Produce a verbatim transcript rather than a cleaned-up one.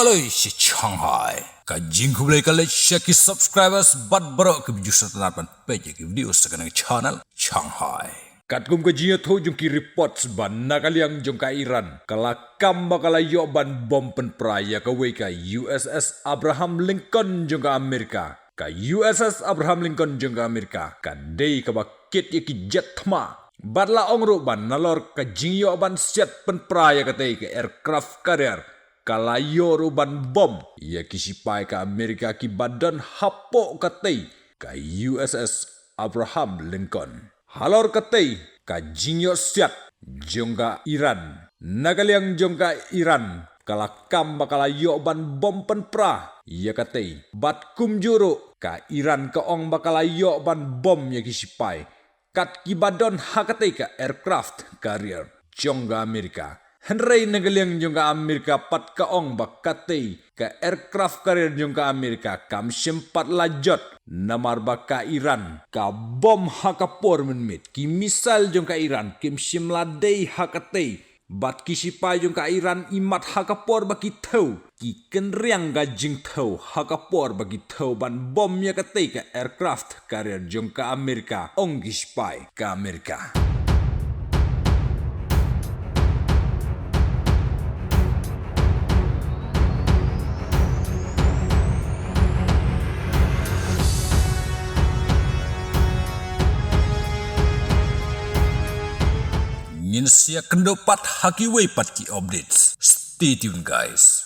Leit sha Shanghai. Ka jingkhublei ka leit sha ki subscribers bad baroh kiba ju sngewtynnat ban peit ïa ki video sha kane ka channel Shanghai. Katkum ka jingïathuh jong ki reports ba na ka liang jong ka Iran ka la kam ba ka la ïoh ban bom pynpra ïa kawei ka U S S Abraham Lincoln jong ka Amerika. Ka U S S Abraham Lincoln jong ka Amerika ka dei kaba kit ïa ki jet thma. Bad la ong ruh ba nalor ka jingïoh ban siat pynpra ïa katei ka aircraft carrier ka la ïoh ruh ban bom ïa ki sipai ka Amerika kiba don hapoh katei ka U S S Abraham Lincoln. Halor katei ka jingïoh siat jong ka Iran, na ka liang jong ka Iran ka la kam ba ka la ïoh ban bom pynpra ïa katei. Bad kumjuh ruh ka Iran ka ong ba ka la ïoh ban bom ïa ki sipai kat kiba don ha katei ka aircraft carrier jong ka Amerika. Hynrei na ka liang jong ka Amerika pat ka ong ba katei ka aircraft carrier jong ka Amerika kam shym pat la jot, namar ba ka Iran ka bom ha ka por mynmiet. Ki missile jong ka Iran kim shym la dei ha katei. Bad ki sipai jong ka Iran imat ha ka por ba ki thew, ki kynriang ka jingthew ha ka por ba ki thew ban bom ïa katei ka aircraft carrier jong ka Amerika, ong ki sipai ka Amerika. Ngin sa ïakynduh pat ha kiwei pat ki updates. Stay tuned, guys.